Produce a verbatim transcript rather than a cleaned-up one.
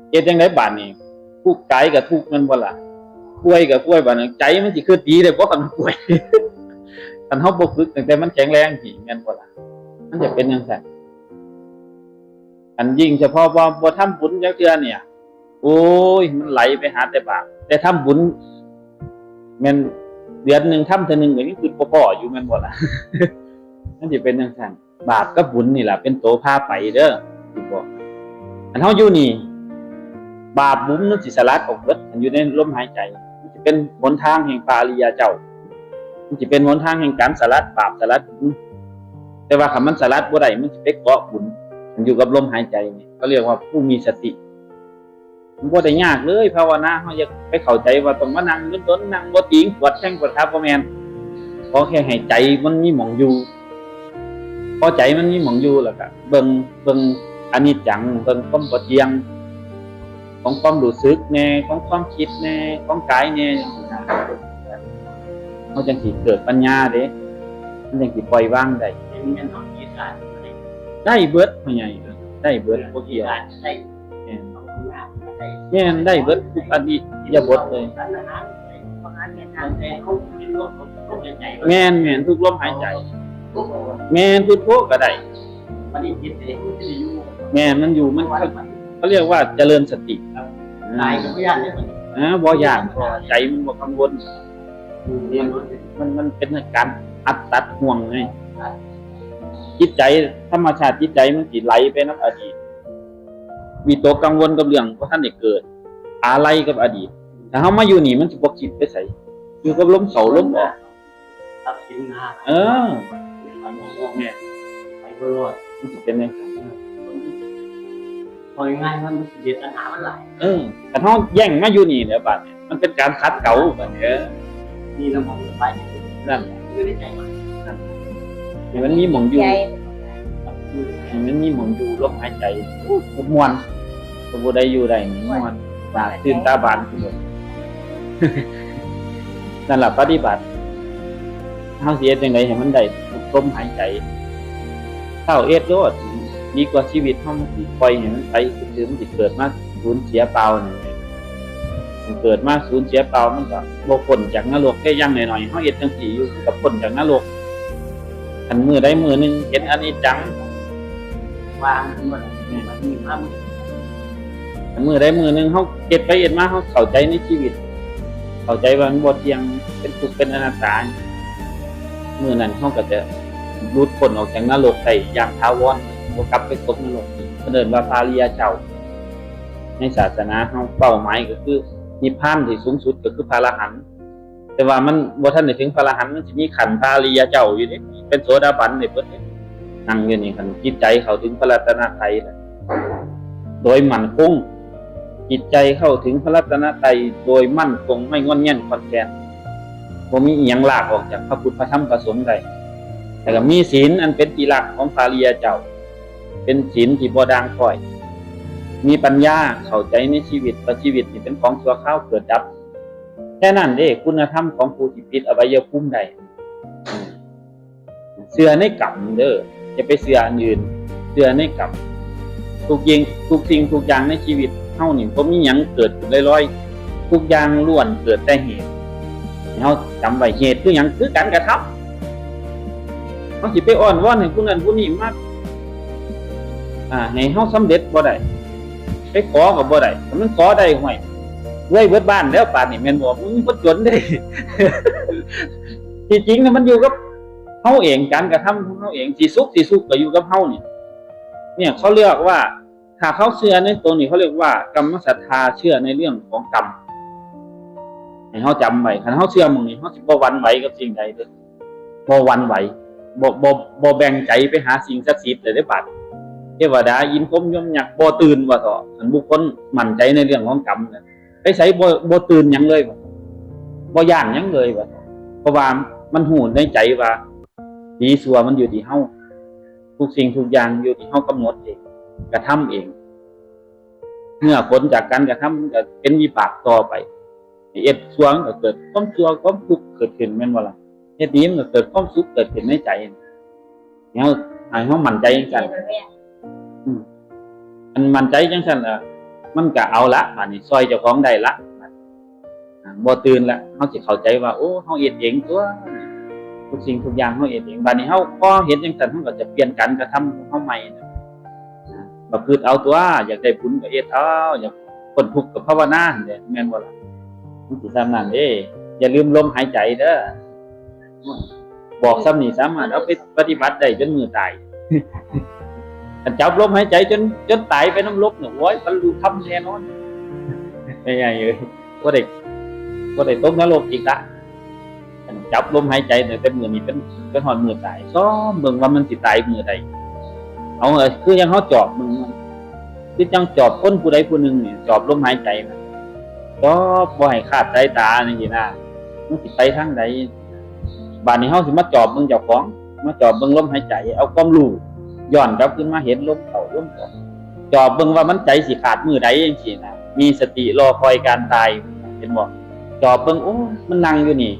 เฮ็ดจั่งใดบาดนี้ ทุกข์กายก็ทุกข์แม่นบ่ล่ะ ป่วยก็ป่วย บาดนี้ใจมันสิคิดดีได้บ่ คันมันป่วย คันเฮาบ่ฝึกตั้งแต่มันแข็งแรงนี่ แม่นบ่ล่ะ มันจะเป็นจั่งซั่น อันยิ่งเฉพาะว่าบ่ทำบุญจักเทื่อเนี่ย โอ้ย มันไหลไปหาแต่บาป แต่ทำบุญ แม่นเดือนหนึ่งทำเทื่อหนึ่งก็ยังคิดบ่พออยู่ แม่นบ่ล่ะ มันสิเป็นจั่งซั่น บาปกับบุญนี่ล่ะเป็นตัวพาไปเด้อ สิบอก อันเฮาอยู่นี่ บาปบุญมันสิสลัดออกเบิด อันอยู่ในลมหายใจ มันสิเป็นหนทางแห่งพระอริยเจ้า มันสิเป็นหนทางแห่งการสลัดบาปสลัดบุญ แต่ว่าคันมันสลัดบ่ได้ มันสิไปเกาะบุญ มันอยู่กับลมหายใจนี่ เขาเรียกว่าผู้มีสติ มันบ่ได้ยากเลย ภาวนา เฮาอย่าไปเข้าใจว่าต้องมานั่งดนๆ นั่งบ่ติง ปวดแข้งปวดขา บ่แม่น ขอแค่ให้ใจมันมีหม่องอยู่ พอใจมันมีหม่องอยู่แล้วก็เบิ่ง เบิ่งอนิจจัง เบิ่งความบ่เที่ยง ของความรู้สึกแน่ ของความคิดแน่ ของกายแน่ จังซี้นะ เฮาจังสิเกิดปัญญาเด้ มันจังสิปล่อยวางได้ ได้เบิด พ่อใหญ่ ได้เบิด บ่เกี่ยว แม่น แม่น ได้เบิดทุกอิริยาบถเลย แม่น แม่น ทุกลมหายใจ แม่น พุทโธก็ได้ แม่น มันอยู่ มัน เขาเรียกว่าเจริญสติ ตายก็บ่ย้านเด้ อ่า บ่ย้าน เพราะใจมันบ่กังวล มัน มันเป็นการอัดตัดห่วงไง จิตใจ ธรรมชาติจิตใจมันสิไหลไปนำอดีต วิตกกังวลกับเรื่องบ่ทันได้เกิด อาลัยกับอดีต ถ้าเฮามาอยู่นี่มันสิบ่คิดไปไส อยู่กับลมเข้าลมออก ตัดสินนะ เออ เนี่ย ไปบ่รอด มันสิเป็นจั่งซั่น พอง่ายๆ มันสิเด็ดปัญหามันหลาย เออ คันเฮาแย่งมาอยู่นี่แล้วบาดนี้ มันเป็นการขัดเกลาบาดนี้ เออ นี่ละหม่องไป นั่น อยู่ในใจมัน นั่น ให้มันมีหม่องอยู่ ใจ ให้มันมีหม่องอยู่ ลมหายใจ โอ้ย ม่วน ก็บ่ได้อยู่ได้นี่ ม่วน ตาตื่นตาบานขึ้นหมด นั่นล่ะ ปฏิบัติ เฮาสิเฮ็ดจั่งใดให้มันได้ทุกลมหายใจ เซาเฮ็ดโลด ดีกว่าชีวิตเฮามันสิปล่อยให้มันไปซื่อๆ มันสิเกิดมาสูญเสียเปล่านี่ มันเกิดมาสูญเสียเปล่า มันก็บ่พ้นจากนรกได้ อย่างน้อยๆ เฮาเฮ็ดจั่งซี้อยู่ ก็พ้นจากนรก คันมื้อใดมื้อหนึ่งเห็นอนิจจัง วางมันหมด มันมีมามื้อ คันมื้อใดมื้อหนึ่งเฮาเฮ็ดไปเฮ็ดมา เฮาเข้าใจในชีวิต เข้าใจว่ามันบ่เที่ยง เป็นทุกข์ เป็นอนัตตา มื้อนั้นเฮาก็จะหลุดพ้นออกจากนรกได้อย่างถาวร บ่กลับไปตกนรกอีก เพิ่นเอิ้นว่าพระอริยเจ้า ในศาสนาเฮาเป้าหมายก็คือนิพพานที่สูงสุดก็คือพระอรหันต์ แต่ว่ามันบ่ทันได้ถึงพระอรหันต์ มันสิมีขั้นพระอริยเจ้าอยู่เด้ เป็นโสดาบันได้เบิดเด้ นั่งอยู่นี่ คันจิตใจเข้าถึงพระรัตนตรัยแล้ว โดยมั่นคง จิตใจเข้าถึงพระรัตนตรัยโดยมั่นคง ไม่ง่อนแง่นคลอนแคลน บ่มีอิหยังลากออกจากพระพุทธพระธรรมพระสงฆ์ได้ แล้วก็มีศีลอันเป็นที่รักของพระอริยเจ้า เป็นศีลที่บ่ด่างพร้อย มีปัญญาเข้าใจในชีวิต ว่าชีวิตนี่เป็นของชั่วคราวเกิดดับ แค่นั้นเด้ คุณธรรมของผู้ที่ปิดอวัยวะภูมิได้ เชื่อในกรรมเด้อ อย่าไปเชื่ออันอื่น เชื่อในกรรม ทุกอย่าง ทุกสิ่งทุกอย่างในชีวิตเฮานี่ บ่มีหยังเกิดขึ้นลอยๆ ทุกอย่างล้วนเกิดแต่เหตุ ให้เฮาจำไว้ เหตุคือหยัง คือการกระทำ เฮาสิไปอ้อนวอนให้ผู้นั้นผู้นี้มา อ่า ให้เฮาสำเร็จบ่ได้ ไปขอก็บ่ได้ ถ้ามันขอได้ ห้วย รวยเบิดบ้านแล้วป่านนี้ แม่นบ่ มันบ่จนเด้ ที่จริงน่ะมันอยู่กับเฮาเอง การกระทำของเฮาเอง สิสุขสิทุกข์ก็อยู่กับเฮานี่ เนี่ยเขาเรียกว่า ถ้าเขาเชื่อในตัวนี้ เขาเรียกว่ากรรมศรัทธา เชื่อในเรื่องของกรรม ให้เฮาจำไว้ คันเฮาเชื่อหม่องนี้ เฮาสิบ่หวั่นไหวกับสิ่งใดเด้อ บ่หวั่นไหว บ่ บ่ บ่แบ่งใจไปหาสิ่งศักดิ์สิทธิ์เลยเด้อบาด เทวดา อินทร์ พรหม ยม ยักษ์ บ่ตื่นว่าเถาะ คันบุคคลมั่นใจในเรื่องของกรรมน่ะ ไปไสบ่ บ่ตื่นหยังเลยว่า บ่ย้านหยังเลยว่า เพราะว่ามันฮู้ในใจว่า ดีชั่วมันอยู่ที่เฮา ทุกสิ่งทุกอย่างอยู่ที่เฮากำหนดเอง กระทำเอง เมื่อผลจากการกระทำมันก็เป็นวิบากต่อไป เฮ็ดชั่วมันก็เกิดความชั่วความทุกข์เกิดขึ้น แม่นบ่ล่ะ เฮ็ดดีมันก็เกิดความสุขเกิดขึ้นในใจ เฮา ให้เฮามั่นใจจั่งซั่น อืม อันมั่นใจจั่งซั่นล่ะ มันก็เอาละ บาดนี้ซ่อยเจ้าของได้ละ อ่า บ่ตื่นละ เฮาสิเข้าใจว่า โอ้ เฮาเฮ็ดเองตั๊ว ทุกสิ่งทุกอย่างเฮาเฮ็ดเอง บาดนี้เฮา พอเฮ็ดจั่งซั้น เฮาก็จะเปลี่ยนการกระทำของเฮาใหม่นะ อ่า ก็คิดเอาตั๊ว อยากได้บุญก็เฮ็ดเอา อยากพ้นทุกข์ก็ภาวนาแหละ แม่นบ่ล่ะ มันสิส่ำนั้นเด้ อย่าลืมลมหายใจเด้อ บอกส่ำนี้สามารถเอาไปปฏิบัติได้จนมื้อตาย คันจับลมหายใจจน จนตายไปนำลมเนี่ย โอ้ย บรรลุธรรมแน่นอน แม่ใหญ่เอ้ย บ่ได้ บ่ได้ตกนรกอีกละ คันจับลมหายใจตั้งแต่มื้อนี้เป็น จนฮอดมื้อตาย ซอมเบิ่งว่ามันสิตายมื้อใด เอา เออ คือจั่งเฮาจอบเบิ่งมัน คือจั่งจอบคนผู้ใดผู้หนึ่งนี่ จอบลมหายใจนะ จอบบ่ให้ขาดสายตาจั่งซี้นะ มันสิไปทางใด บาดนี้เฮาสิมาจอบเบิ่งเจ้าของ มาจอบเบิ่งลมหายใจ เอาความรู้ย้อนกลับคืนมาเห็นลมเข้าลมออก จอบเบิ่งว่ามันใจสิขาดมื้อใดจั่งซี้นะ มีสติรอคอยการตาย เห็นบ่ จอบเบิ่ง โอ้ มันนั่งอยู่นี่